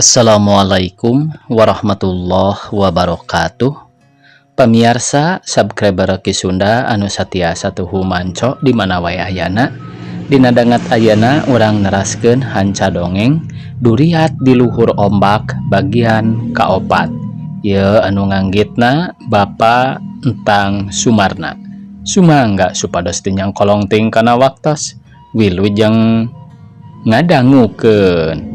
Assalamualaikum warahmatullahi wabarakatuh. Pamiarsa subscriber Ki Sunda anu satia satuhu manco di mana wae ayana. Dina danget ayana urang neraskeun hanca dongeng Duriat di Luhur Ombak bagian kaopat. Ye anu nganggitna Bapak Entang Sumarna. Sumangga supados teu nyangkolong teuing kana waktos. Wilujeng ngadangukeun.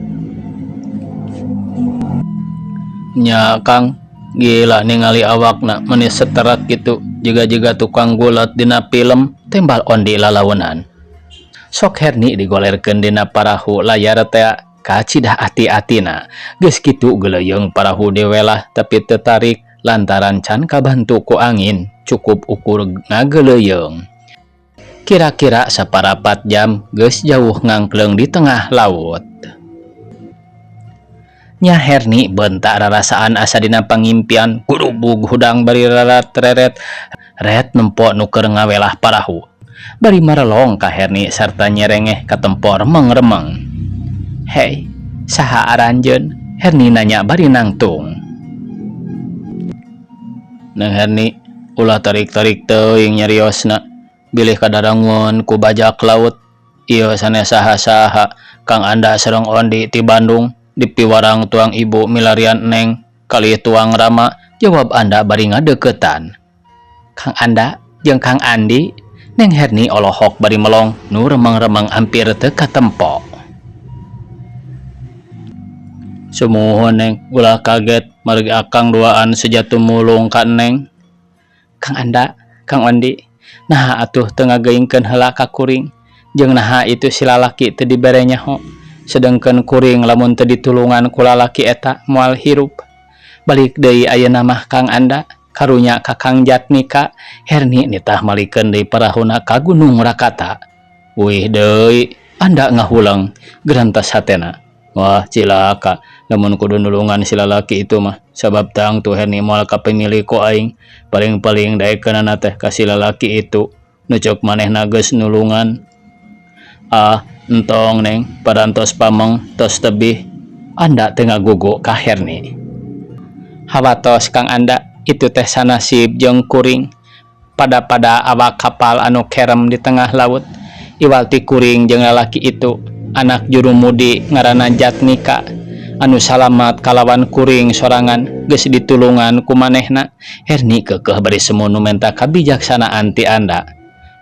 Nya Kang, gila ningali awakna meni seterak gitu jiga-jiga tukang gulat dina film tembal Ondi lalaunan. Sok Herni digolerkeun dina parahu layar tea kacidah ati-atina. Geus kitu geuleuyeung parahu diwelah tapi teu tarik lantaran can kabantu ku angin cukup ukur ngageuleuyeung. Kira-kira saparapat jam geus jauh ngangkleung di tengah laut. Nya Herni bentak rarasaan asa dina pangimpian gurubug hudang bari rarat-reret ret nempo nu keur ngawelah parahu. Bari marelong ka Herni sarta nyerengeh katempo remeng-remeng. Hei, saha aranjeun? Herni nanya bari nangtung. Neng Herni, ulah tarik-tarik teuing nyariosna. Bilih kadarangun ku bajak laut. Ieu sanes saha-saha, Kang Anda sareng Ondi ti Bandung. Dipiwarang tuang ibu milarian neng kalih tuang rama, jawab Anda bari ngadeukeutan. Kang Anda jeung Kang Andi, Neng Herni olohok bari melong nu remeng-remeng hampir teu katempo. Sumuhun Neng, ulah kaget margi akang duaan sejatumulung ka Neng. Kang Anda, Kang Ondi, naha atuh teu ngageuingkeun heula ka kuring, jeung naha itu si lalaki teu dibere nyaho. Sedengkeun kuring lamun teu ditulungan ku lalaki eta moal hirup. Balik deui ayeuna mah Kang Anda, karunya ka Kang Jatnika, Herni nitah malikeun deui parahuna ka Gunung Rakata. Wih deui, Anda ngahuleng, gerantas hatena. Wah cilaka, lamun kudu nulungan si lalaki itu mah, sabab tangtu Herni moal kapemilih ku aing, paling-paling daekeunana teh ka si lalaki itu, nu ceuk manehna geus nulungan. Ah, entong Neng, parantos pameng tos tebih. Anda teu ngagugu ka Herni. Hawatos Kang Anda, itu teh sanasib jeung kuring. Pada-pada awak kapal anu kerem di tengah laut, iwal ti kuring jeung lalaki itu, anak jurumudi ngaranna Jatnika, anu salamat kalawan kuring sorangan geus ditulungan ku manehna. Herni keukeuh bari semu nu menta kabijaksanaan ti Anda.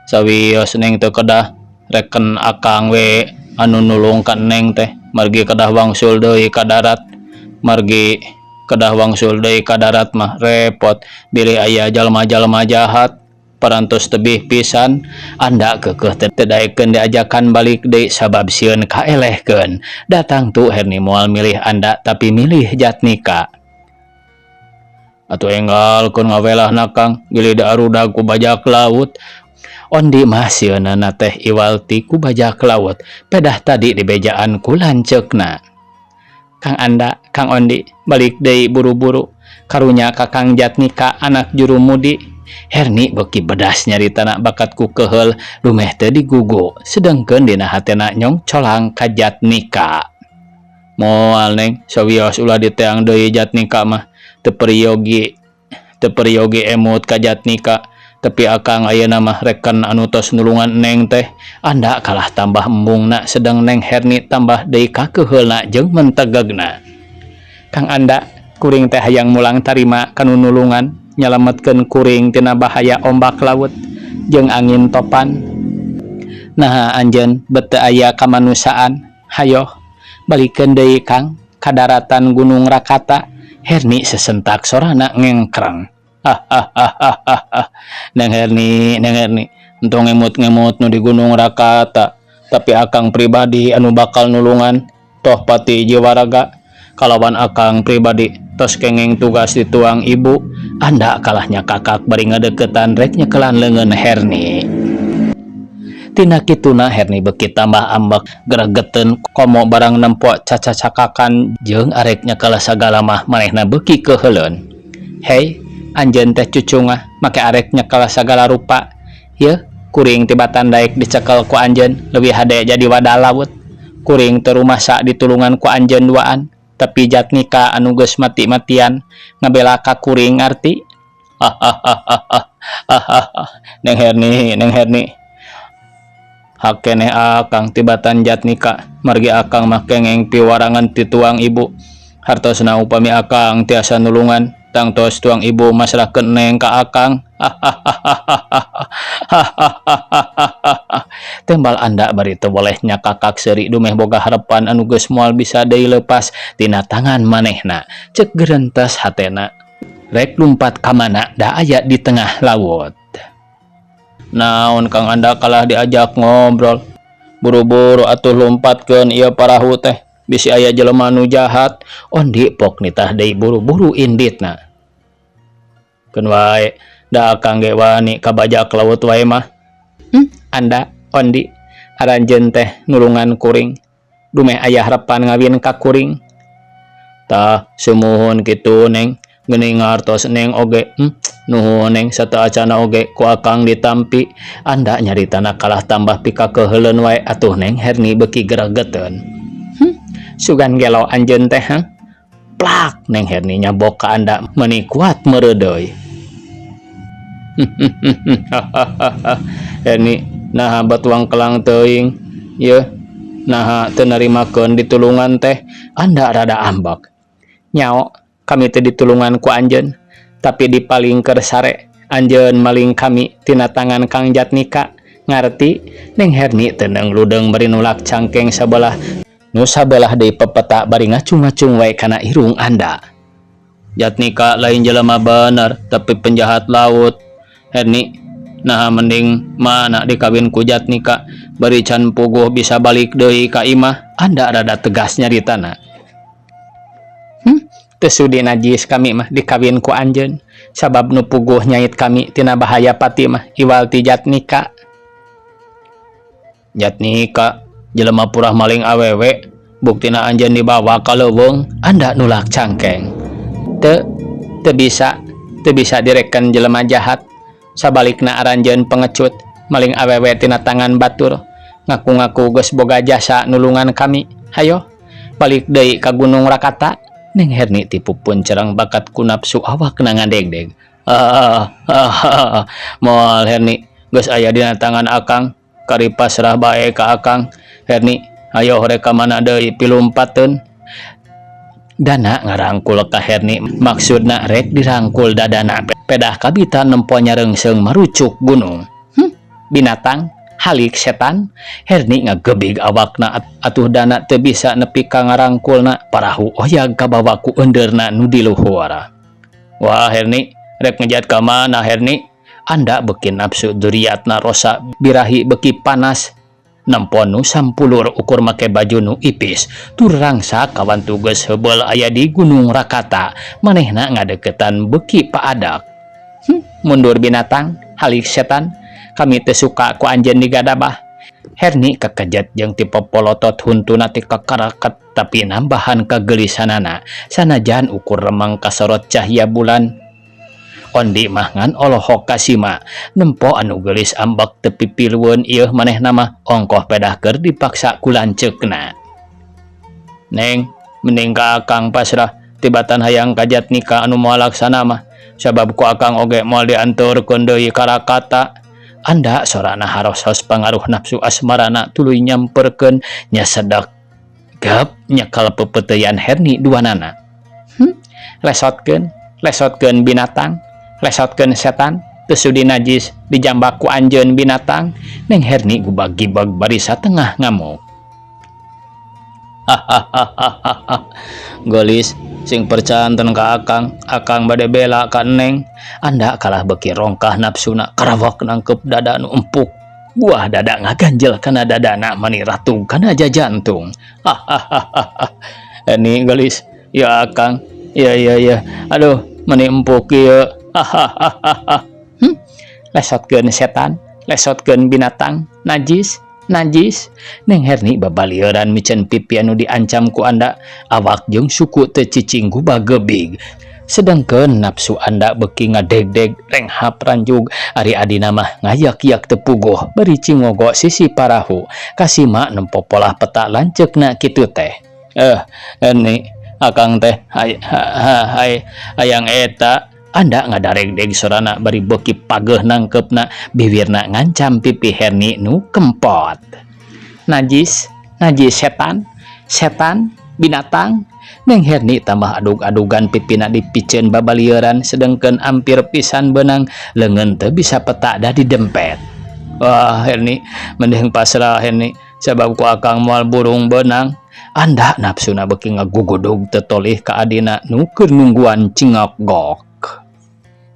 Sawios Neng teu kedah reken akang we anu nulung ka Neng teh, margi kedah wangsul deui ka darat. Margi kedah wangsul deui ka darat mah repot bilih aya jalma-jalma jahat parantos tebih pisan. Anda keukeuh teu daekeun diajakan balik deui sabab sieun kaelehkeun. Datang tu Herni moal milih Anda tapi milih Jatnika. Atuh enggal keun ngawelahna Kang, bilih diarudag ku bajak laut. Ondi mah sieunana teh iwal ti ku bajak laut, pedah tadi dibejaan ku lanceukna. Kang Anda, Kang Ondi, balik deui buru-buru. Karunya ka Kang Jatnika anak jurumudi. Herni beuki bedas nyaritana bakat ku keheul dumeh teu digugu, sedengkeun dina hatena nyong colang ka Jatnika. Moal Neng, sawios ulah diteang deui Jatnika mah, teu periogi emut ka Jatnika. Tapi akang ayeuna mah reken anu tos nulungan Neng teh. Anda kalah tambah embungna sedang Neng Herni tambah deui kakeheulna jeung mentegegna. Kang Anda, kuring teh hayang mulang tarima kanu nulungan nyalametkeun kuring tina bahaya ombak laut jeung angin topan. Naha anjeun bet teu aya kamanusiaan. Hayoh, balikeun deui Kang ka daratan Gunung Rakata. Herni sesentak sorana ngengkreng. Hahaha. Neng Herni, Neng Herni, entong ngemut-ngemut nu di Gunung Rakata, tapi akang pribadi anu bakal nulungan toh pati jiwaraga kalawan akang pribadi tos kengeng tugas dituang ibu. Anda kalahnya kakak bari ngadeukeutan rek nyekelan leungeun Herni. Tina kituna Herni beuki tambah ambek gregeteun komo barang nempo cacacakakan jeung arek nyekel sagala mah manehna beuki keuheuleun. Hei, anjeun teh cucungah make arek nyekel sagala rupa. Yeuh, kuring tibatan daek dicekel ku anjeun leuwih hade jadi wadah laut. Kuring teu rumasa ditulungan ku anjeun duaan. Tapi Jatnika anu geus mati-matian ngabela ka kuring ngarti. Neng Herni, Neng Herni. Hak keneh akang tibatan Jatnika, margi akang mah kengeng piwarangan ti tuang ibu. Hartosna upami akang tiasa nulungan, tangtos tuang ibu masrahkeun Neng ka akang. Tembal anda bari teu boleh nyakakak seuri dumeh boga harepan anu geus moal bisa deui leupas tina tangan manehna. Ceuk gerentes hatena. Rek lumpat ka mana da aya di tengah laut. Naon Kang Anda kalah diajak ngobrol. Buru-buru atuh lumpatkeun ieu parahu teh. Bisi aya jelema nu jahat. Ondi pok nitah deui buru-buru inditna. Keun wae da akang ge wani kabajak laut wae mah. Anda Ondi aranjeun teh nulungan kuring. Dumeh aya harepan ngawin ka kuring. Tah sumuhun kitu Neng. Geuning ngartos Neng oge. Nuhun Neng sateuacana oge ku akang ditampi. Anda nyaritana kalah tambah pikakeuheuleun wae atuh Neng Herni beuki geregeteun. Sugan gelo anjeun teh heuh. Plak Neng Herni nyabok ka Anda meuni kuat meureudeuy. Herni naha batuang kelang teuing yeuh naha teu narimakeun ditulungan teh. Anda rada ambek. Nyao kami teh ditulungan ku anjeun tapi dipalingker sare anjeun maling kami tina tangan Kang Jatnika ngarti. Neng Herni teu ludeng bari nulak cangkeng sabelah nu sabelah deui pepeta bari ngacung-ngacung wae kana irung Anda. Jatnika lain jelema bener tapi penjahat laut. Herni naha mending mana dikawin ku Jatnika bari can puguh bisa balik deui ka imah. Anda rada tegas nyaritana. Teu sudi najis kami mah dikawin ku anjeun sabab nu puguh nyait kami tina bahaya pati mah iwal ti Jatnika. Jatnika jelema purah maling awewe buktina anjeun dibawa ka leuweung. Anda nulak cangkeng. Teu teu bisa teu bisa direken jelema jahat sabalikna aranjeun pengecut maling awewe tina tangan batur ngaku-ngaku geus boga jasa nulungan kami. Hayo balik deui ka Gunung Rakata. Neng Herni tipupun cerang bakat ku nafsu awakna ngadegdeg. Moal Herni geus aya dina tangan akang kari pasrah bae ka akang. Herni hayo rek ka mana deui pilumpateun. Dana ngarangkul ka Herni maksudna rek dirangkul dadana pedah kabita nempo nyareungseung marucuk gunung. Binatang halik setan. Herni ngagebig awakna atuh dana teu bisa nepi ka ngarangkulna parahu oyag kabawa ku eundeurna nu di luhur. Wah Herni rek ngejat ka mana Herni. Anda beuki nafsu duriatna rosa birahi beuki panas nempo nu sampulur ukur make baju nu ipis tur rangsa kawan tugas heubeul aya di Gunung Rakata manehna ngadeukeutan beuki paadak. Mundur binatang halik setan kami teu suka ku anjeun digadabah. Herni kakejet jeung ti popolotot huntuna ti kakaraket tapi nambahan kagelisanana sanajan ukur remang kasorot cahya bulan. Ondi mah ngan olohok kasima nempo anu geulis ambek teu pipilueun ieuh manehna mah ongkoh pedah keur dipaksa ku lanceukna. Neng mending ka akang pasrah tibatan hayang ka Jatnika anu moal laksana mah sabab ku akang oge moal dianturkeun deui ka Rakata. Anda sorana harosos pangaruh nafsu asmarana tuluy nyamperkeun nyasedak gap nyekal pepeteuyan Herni duanana. Lesotkeun lesotkeun binatang lesotkeun setan teu sudi najis dijambak ku anjeun binatang. Neng Herni gubag-gibag bari satengah ngamuk. Geulis sing percanten ka akang, akang bade bela ka Neng. Anda kalah beuki rongkah nafsuna karawak nangkep dada nu empuk. Buah dada ngaganjel kana dadana mani ratug kana jajantung. Ini geulis ya akang ya ya ya aduh mani empuk ieu. Lesotkeun setan lesotkeun binatang najis najis. Neng Herni babalieuran miceun pipi anu diancam ku Anda awak jeung suku teu cicing gubagebig. Sedangkeun nafsu Anda beuki ngadegdeg renghap ranjug ari adina mah ngayak-yak teu puguh bari cingogo sisi parahu kasima nempo polah peta lanceukna kitu teh. Herni Akang teh hay hay hayang eta. Anda ngadareg-deg sorana bari beuki pageuh nangkepna, biwirna ngancam pipi Herni nu kempot. Najis, najis, setan, setan, binatang. Neng Herni tambah adug-adugan, pipina dipiceun babalieuran, sedengkeun ampir pisan beunang, leungeun teu bisa peta da didempet. Wah, Herni, mending pasrah, Herni, sabab ku akang moal burung beunang. Anda nafsuna beuki ngagugudug teu tolih ka adina nu keur nungguan cingok gok.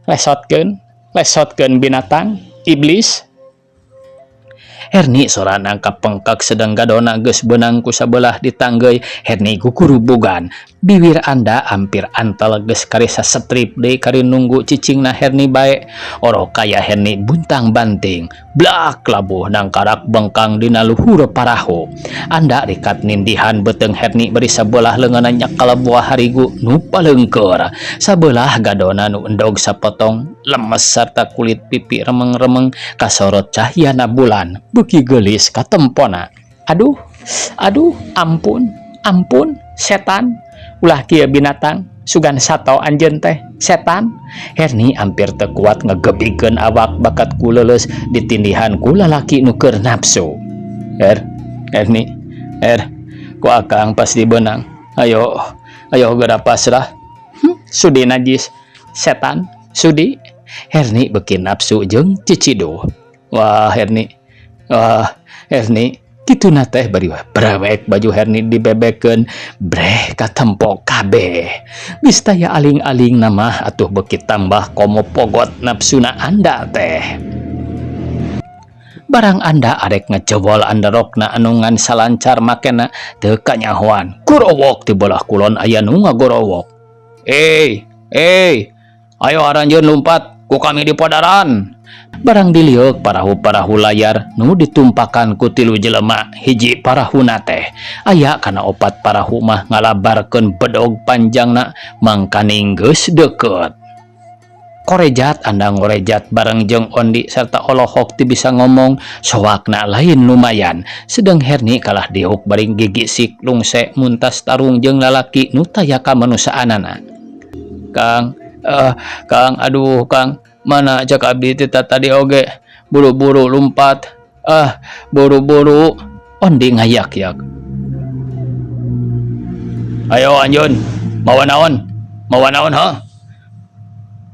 Lesotkeun, lesotkeun, binatang, iblis. Herni sorana kapengkak, sedang gadona geus beunang ku sabelah ditanggeuy. Herni kukurubugan, biwir Anda hampir antal geus kari sasetrip deui kari nunggu cicingna Herni bae. Orok kaya Herni buntang banting blak labuh nangkarak bengkang dina luhur parahu. Anda rikat nindihan beuteung Herni bari sabelah leungeunna nyakal buah harigu nu paleungkeur, sabelah gadona nu endog sapotong lemes sarta kulit pipi remeng-remeng kasorot cahyana bulan, beuki geulis katempona. Aduh, aduh, ampun, ampun, setan, ulah kieu, binatang, sugan sato anjeun teh, setan. Herni hampir teu kuat ngegebikeun awak bakat kuleuleus ditindihan ku lalaki nu keur nafsu. Er, Herni, er, ku akang pasti beunang. Ayo, ayo geura pasrah. Sudi najis, setan, sudi. Herni beuki nafsu jeung ciciduh. Wah, Herni, wah, Herni, kituna teh bari brewek baju Herni dibebekeun, breh katempo kabeh. Geus taya aling-aling nama atuh, beuki tambah komo pogot nafsuna Anda teh. Barang Anda arek ngejebol andarokna anu ngan salancar makena, teu kanyahoan. Gorowok, ti belah kulon aya nu ngagorowok. "Eh, eh, ayo aranjeun lumpat, ku kami di podaran." Barang diliuk, parahu-parahu layar nu ditumpakan ku tilu jelema hiji parahuna teh. Aya kana opat parahu mah ngalabarkeun bedog panjangna, mangkaning geus deukeut. Korejat Anda ngorejat bareng jeung Ondi serta olohok teu bisa ngomong, soakna lain lumayan. Sedang Herni kalah diuk bari gigisik lungse muntas tarung jeung lalaki nu taya kamanusaanana. Kang, eh, Kang, aduh, Kang, mana cek abdi teh tadi oge buru-buru lumpat, ah, buru-buru. Ondi ngayak-yak. Ayo anjeun, mawa naon? Mawa naon, ha?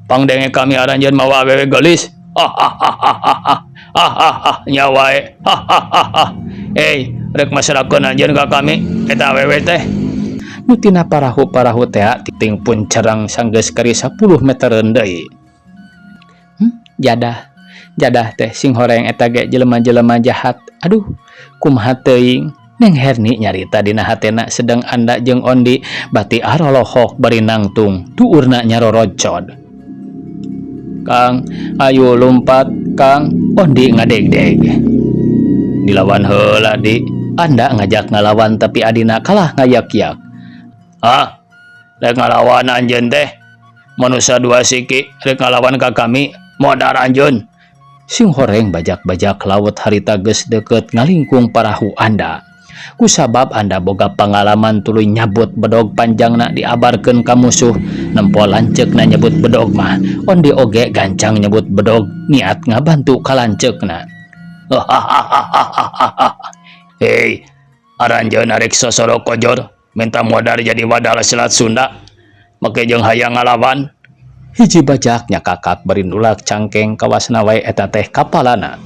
Pangdenge kami aranjeun mawa awewe geulis. Ah ah ah ah ah ah ah ah ah, nya wae. Ah ah ah ah. Eh, rek masrahkeun anjeun ka kami eta awewe teh. Nu tina parahu-parahu tea ting puncerang sanggeus kari 10 metereun deui. Jadah, jadah teh sing horeng eta ge jelema-jelema jahat. Aduh, kumaha teuing? Neng Herni nyarita dina hatena, sedang Anda jeung Ondi bati arolohok bari nangtung tuurna nyarorocod. Kang, ayo lompat, Kang. Ondi ngadeg-deg. Dilawan heula, Di. Anda ngajak ngalawan, tapi adina kalah ngayak-yak. Ah, rek ngalawan anjeun teh? Manusia dua siki rek ngalawan ka kami, modar anjeun. Sing horeng bajak-bajak laut harita geus deukeut ngalingkung parahu Anda. Kusabab Anda boga pangalaman, tuluy nyabut bedog panjangna diabarkeun ka musuh. Nempo lanceukna nyebut bedog mah, Ondi oge gancang nyebut bedog niat ngabantu ka lanceukna. Hei, aranjeun arek sosoro kojor, minta modar jadi wadal Selat Sunda, make jeung hayang ngalawan. Hiji bajak nyakakak bari nulak cangkeng, kawasna wae eta teh kapalana.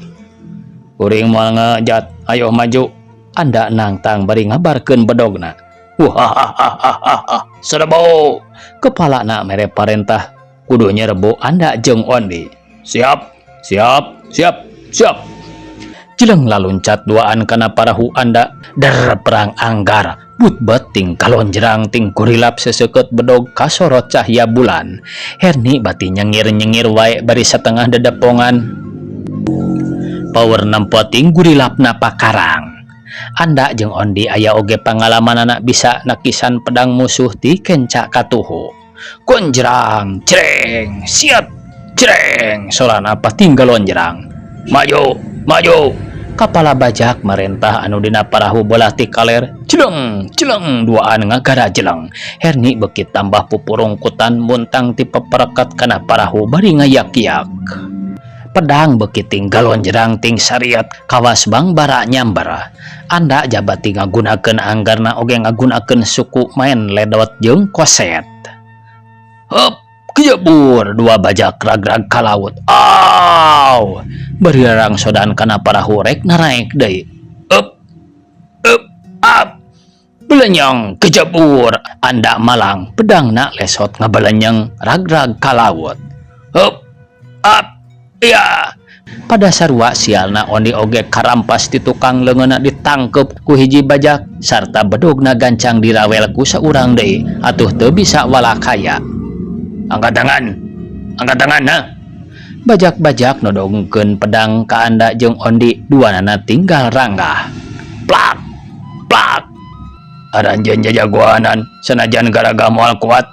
Kuring moal ngejat, ayo maju. Anda nangtang bari ngabarkeun bedogna. Wah, serbu. Kepalana mere parentah kudu nyerbu Anda jeung Ondi. Siap, siap, siap, siap. Jeleng laluncat duaan kana parahu Anda, der perang anggar. But ting kalonjrang ting kurilap seseukeut bedog kasorot cahya bulan. Herni bati nyengir-nyengir wae bari satengah dedepongan. Power nempo ting gurilapna pakarang. Anda jeung Ondi aya oge pangalamanana, bisa nakisan pedang musuh ti kenca katuhu. Gonjrang, cereng, siap, cereng, sorana patinggal lonjrang. Maju, maju. Kapala bajak marentah anu dina parahu bolah ti kaler. Jeleng, jeleng duaan ngagarajeleng. Herni beuki tambah pupurungkutan muntang ti peperekat kana parahu bari ngayak-yak. Pedang beuki ting galonjrang ting sariat kawas bangbara nyamber. Anda jabati ngagunakeun anggarna oge ngagunakeun suku maen ledot jeung koset. Heup, kejebur dua bajak ragrag ka laut. Aw, bari rangsodan kana parahu rek naraek deui. Eup, eup, ap. Belenyeng kejebur Anda malang pedangna lesot ngabelenyeng ragrag ka laut. Heup, ap, iya. Pada sarua sialna Ondi oge karampas ti tukang leungeunna ditangkep ku hiji bajak sarta bedogna gancang dirawel ku saurang deui atuh teu bisa walakaya. Angkat tangan. Angkat tangan ha. Bajak-bajak nodongkeun pedang ka Anda jeung Ondi duanana tinggal ranggah. Plak, plak. Aranjeun jajagoanan sanajan garaga moal kuat.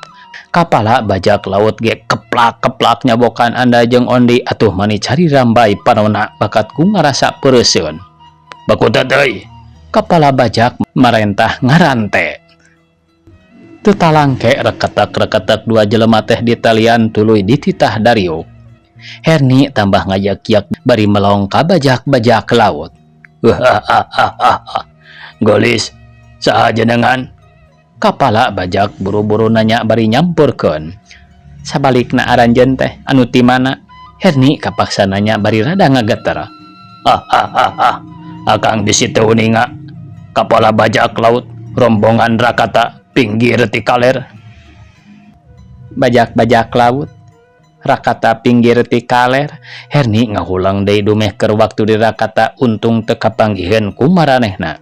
Kapala bajak laut ge keplak-keplak nyabokan Anda jeung Ondi atuh mani cari rambai panona bakat ku ngarasa peureseun. Baku teuy. Kapala bajak marentah ngarante. Teu talangke reketek-reketek dua jelema teh ditalian tuluy dititah dariuk. Herni tambah ngayak-yak bari melong ka bajak-bajak laut. Geulis, saha jenengan? Kapala bajak buru-buru nanya bari nyamperkeun. Sabalikna aranjeun teh anu ti mana? Herni kapaksa nanya bari rada ngageter. Ah ah ah ah. Akang bisi teu uninga. Kapala bajak laut rombongan Rakata pinggir ti kaler. Bajak-bajak laut Rakata pinggir ti kaler. Herni ngahulang deui dumeh keur waktu di Rakata untung teu kapanggiheun ku maranehna.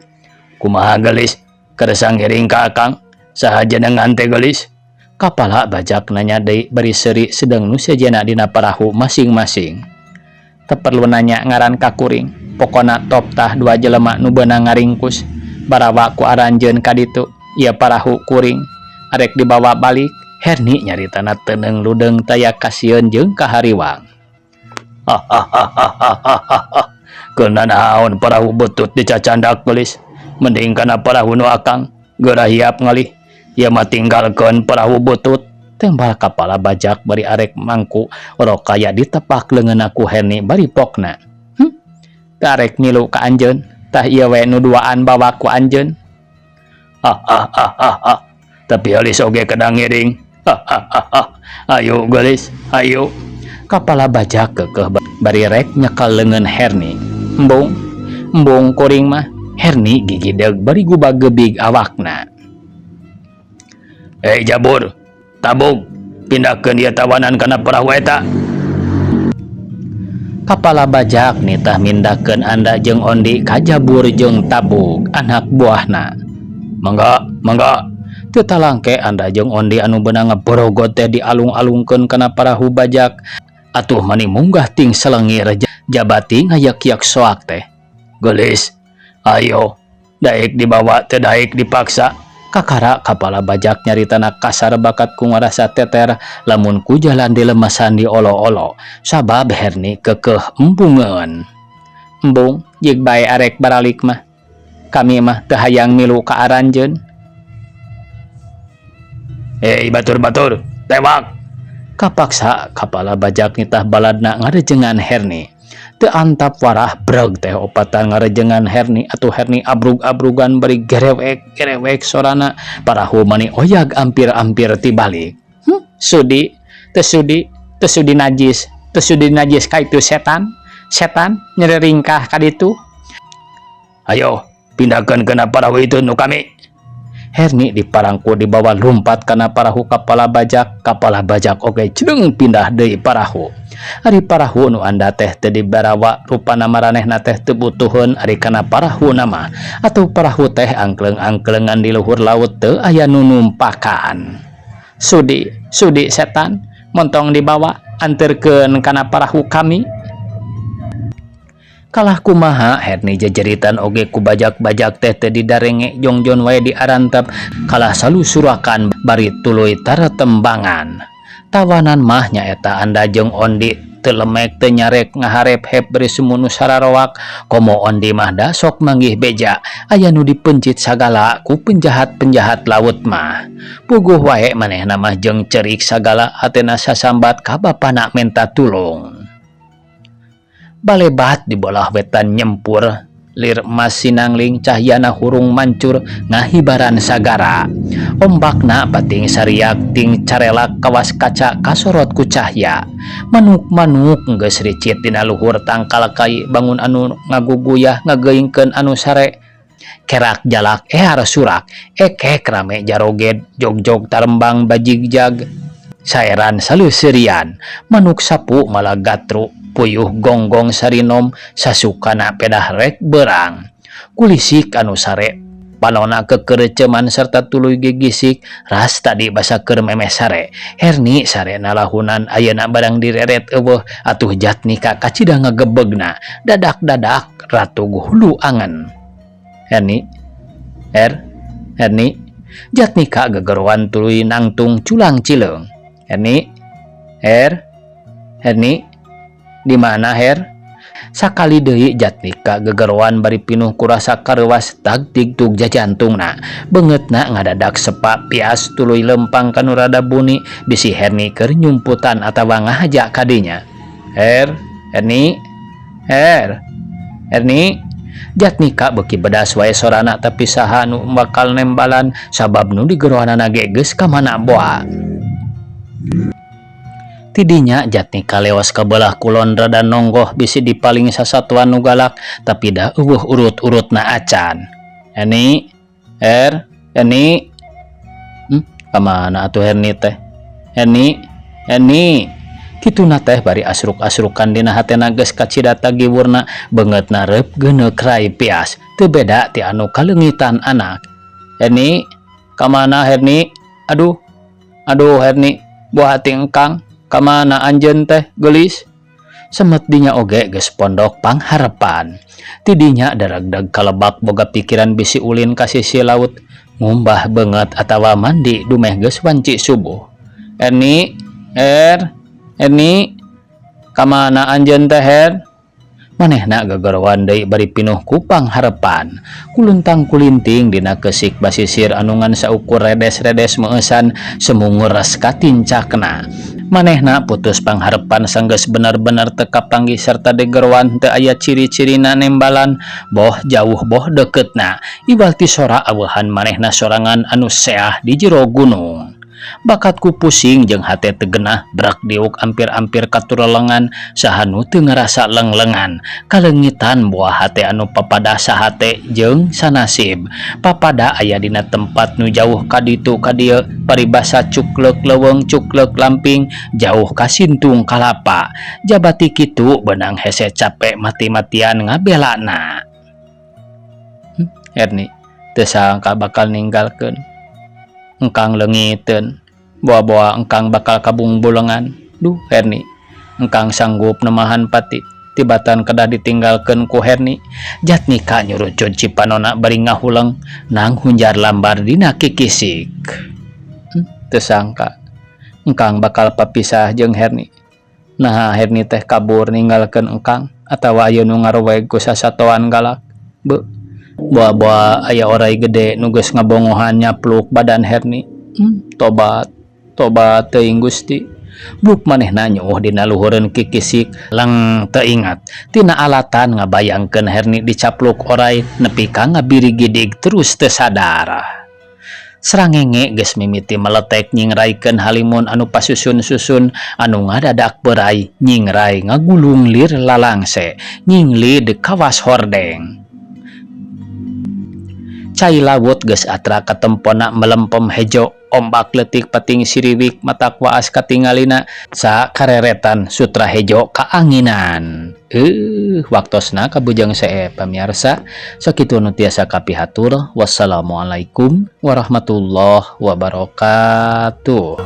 Kumaha geulis? Kersa ngiring ka akang? Saha jenengan teh geulis? Kapala bajak nanya deui bari seuri sedeng nu sejenna dina parahu masing-masing. Teu perlu nanya ngaran ka kuring, pokona top tah dua jelema nu beunang ngaringkus. Barawa ku aranjeun ka ditu, ieu parahu kuring. Arek dibawa balik, Herni nyaritana teuneng ludeung taya kasieun jeung kahariwang. Keuna naon parahu butut dicacandak geulis? Mending kana parahu nu akang, geura hiap ngalih. Ieu mah tinggalkeun parahu butut. Tembal kapala bajak bari arek mangku rokaya ditepak leungeunna ku Herni bari pokna. Teu arek milu ka anjeun, tah ieu we nu duaan bawa ku anjeun. Ah ah ah ah ah. Tapi geulis oge kedah ngiring. Ah ah ah ah. Ayo geulis, ayo. Kapala bajak keukeuh bari rek nyekel leungeun Herni. Embung, embung kuring mah. Herni gigideg bari gubag-gebig awakna. Hei Jabur, tabug, pindahkeun ieu tawanan kana parahu eta. Kapala bajak nitah mindahkeun Anda jeung Ondi ka Jabur jeung Tabug, anak buahna. Mangga, mangga. Teu talangke Anda jeung Ondi anu beunang ngaborogot teh dialung-alungkeun kana parahu bajak. Atuh mani munggah ting selengir jabati ngayak-yak soak teh. Geulis, ayo, daek dibawa teu daek dipaksa. Kakara kapala bajak nyaritana kasar bakat ku ngarasa teter lamun ku jalan dilemasan di olo-olo sabab Herni keukeuh embungeun. Embung jig bae arek baralik mah. Kami mah teu hayang milu ka aranjeun. Hei batur-batur, tewak. Kapaksa kapala bajak nitah baladna ngarejengan Herni. Teu antap warah breg teh opatan ngarejengan Herni atuh Herni abrug-abrugan bari gerewek-gerewek sorana parahu mani oyag ampir-ampir tibalik. Sudi, teu sudi, teu sudi najis, teu sudi najis ka itu setan, setan nyeriringkah ka ditu. Ayo, pindahkeun kana parahu itu nu kami. Herni diparangku dibawa lumpat kana parahu kapala bajak oge cedeng pindah deui parahu. Ari parahu nu Anda teh teu dibarawa rupana maranehna teh teu butuheun ari kana parahu nama atau parahu teh angkleng-angklengan di luhur laut teu aya nu numpakan. Sudi, sudi setan, montong dibawa anterkeun kana parahu kami. Kalah kumaha Herni jejeritan oge ku bajak-bajak teh teu didarenge jongjon wae diarantep kalah salusurakan bari tuluy taretembangan. Tawanan mah nyaeta Anda jeung Ondi teu lemek teu nyarek ngaharep-hep bari sumunu sararoak komo Ondi mah da sok manggih beja aya nu dipencit sagala ku penjahat-penjahat laut mah. Puguh wae manehna mah jeung cerik sagala hatena sasambat ka bapana menta tulung. Balebat di bolah wetan nyempur lir emas sinangling cahyana hurung mancur ngahibaran sagara. Ombakna pating sariak ting carelak kawas kaca kasorot ku cahya. Manuk-manuk geus ricit dina luhur tangkal kai bangun anu ngaguguyah ngageuingkeun anu sare. Kerak jalak ehar surak ekek rame jaroged jogjog tarembang bajigjag. Saeran saleuserian manuk sapu malagatru puyuh gonggong sarinom sasukana pedah rek beurang. Kulisik anu sare panona kekereceman serta tuluy gigisik ras tadi basa keur memeh sare. Herni sare nalahunan ayeuna barang direret eueuh atuh Jatnika kacida ngagebegna dadak-dadak ratug hulu angen. Herni, Her, Herni, Jatnika gegeroan tuluy nangtung culang cileung. Herni, Her, Herni, di mana Her? Sakali deui Jatnika gegeroan bari pinuh ku rasa kareuwas tag-tigtug jajantungna. Beungeutna ngadadak sepa pias tuluy lempang ka nu rada buni bisi Herni keur nyumputan atawa ngahaja ka dinya. Her, Herni, Her, Herni, Jatnika beuki bedas wae sorana tapi saha nu bakal nembalan sabab nu digeroanana ge geus ka mana boa. Tidinya Jatnika leos ka belah kulon rada nonggoh bisi dipaling sasatuan nu galak tapi da eueuh urut-urutna acan. Herni, Her, Herni, ka mana atuh Herni teh? Herni, Herni, kituna teh bari asruk-asrukan dina hatena geus kacida tagiwurna beungeutna reup geuneuk rai pias teu beda ti anu kaleungitan anak. Herni, ka mana Herni? Aduh, aduh Herni, buah hati engkang, ka mana anjeun teh geulis? Semet dinya oge geus pondok pangharepan. Tidinya daragdag kalebak boga pikiran bisi ulin ka sisi laut ngumbah beungeut atawa mandi dumeh geus wanci subuh. Erni, Er, Erni, ka mana anjeun teh Her? Manehna gegeroan deui bari pinuh ku pangharepan. Kuluntang kulinting dina keusik basisir anu ngan saukur redes-redes meueusan semungur ras katincakna. Manehna putus pangharepan sanggeus bener-bener teu kapanggih sarta digeroan teu aya ciri-cirina nembalan boh jauh boh deuketna iwal ti sora aweuhan manehna sorangan anu seah di jero gunung. Bakat ku pusing jeung hate teu genah brak diuk ampir-ampir katurelengan saha nu teu ngarasa lenglengan kaleungitan buah hate anu papada sahate jeung sanasib papada aya dina tempat nu jauh ka ditu ka dieu paribasa cukleuk leuweung cukleuk lamping jauh ka sintung kalapa jabati kitu beunang hese cape mati-matian ngabelana. Erni teu sangka bakal ninggalkeun engkang leungiteun boa-boa engkang bakal kabungbulengan. Duh Herni, engkang sanggup nemahan pati tibatan kedah ditinggalkeun ku Herni. Jatnika nyurucud cipanona bari ngahuleng nang hunjar lambar dina kikisik. Teu sangka engkang bakal papisah jeung Herni. Naha Herni teh kabur ninggalkeun engkang atawa aya nu ngaroweg ku sasatoan galak. Beuh, boa-boa aya oray gede nu geus ngabongohan nyapluk badan Herni. Tobat, tobat teuing Gusti. Bluk manehna nyuuh dina luhureun kikisik leng teu ingat tina alatan ngabayangkeun Herni dicapluk oray nepi ka ngabirigidig terus teu sadar. Srangenge geus mimiti meletek nyingraikeun halimun anu pasusun-susun anu ngadadak beuray nyingrai ngagulung lir lalangse nyinglid kawas hordeng. Cai lawut geus atra katempona melempem hejo ombak leutik pating siriwik matak waas katingalina sakareretan sutra hejo kaanginan. Waktosna kabujeng see pamiarsa sakitu nu tiasa kapihatur. Wassalamualaikum warahmatullahi wabarakatuh.